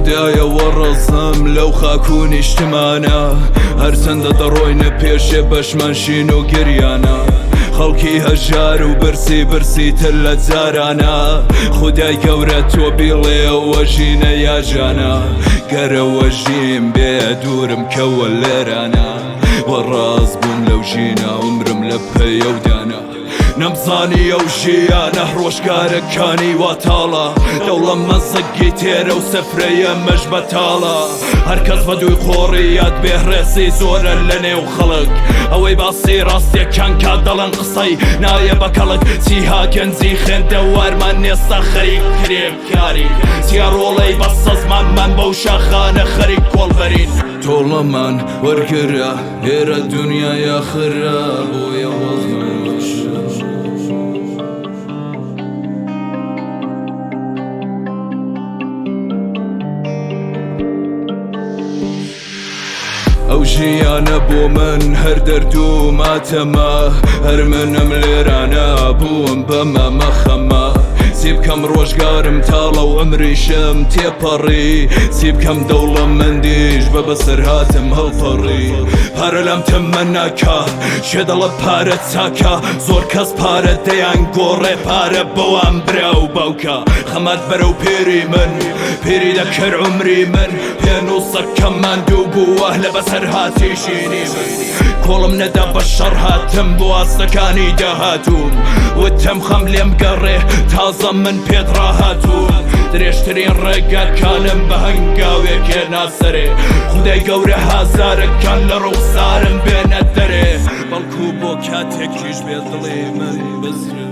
خودایە وەڕەزم لەو خاک و نیشتمانە، هەرچەندە دەڕۆینە پێشێ بەشمان شین و گریانە. خەڵکی هەژار و برسی برسی تر لە جارانە، خودای گەورە تۆ بیڵێ ئەوە ژینە یا ژانە. گەرەوە ژیم بێ دوورم کەوە لێرانە، وەڕاز بووم لەو ژینە عومرم لە پەیەو دانا. نەمزانی ئەو ژیانە ڕۆژگارەکانی وا تاڵە، دەوڵەمەند زگی تێرە و سفرەیە مەش بەتاڵە. هەرکەس بە دووی قۆڕی یاد بێ ڕێزی زۆرە لە نێو خەڵک، ئەوەی باسی ڕاستیەکان کات دەڵێن قسەی نایە بە کەڵک. چیها گەنجی خوێندەوارمان ئێستا خەریک کرێکاری، چیا ڕۆڵەی بە سەزمانمان بەو شاخانە خەریک کۆڵبەرین. تۆڵەمان وەرگرە ئێرە دنیای ئاخرە، بۆیە وەزمان باشە. ئەو ژیانە بۆ من هەر دەرد و ماتەمە، هەر منم لێرانە بووم بە مەمە خەمە. چی بکەم ڕۆژگارم تاڵە و عومریشم تێپەڕی، چی بکەم دەوڵەمەندیش بە بەسەرهاتم هەڵپەڕی. پارە لام تەمەناکە کێ دەڵێ پارە چاکە، زۆر کەس پارە دەیان گۆڕێ پارە بەوان برا و باوکە. خەمات بەرەو پێری من پیری دەکرد عومری من، پێنووسەکەم ماندوو بووە لە بەسەرهاتی ژینی من. کۆڵم نەدا بە شەڕ هاتم بۆ ئاستەکانی داهاتووم، وتم خەم لێم گەڕێ تازە من پێت ڕاهاتووم. درێژترین ڕێگاکانم بە هەنگاوێک هێنا سەرێ، خودای گەورە هازارەکان لە ڕوخسارم بێنە دەرێ. بەڵکو بۆ کاتێکیش بێ دڵی من بزرێ.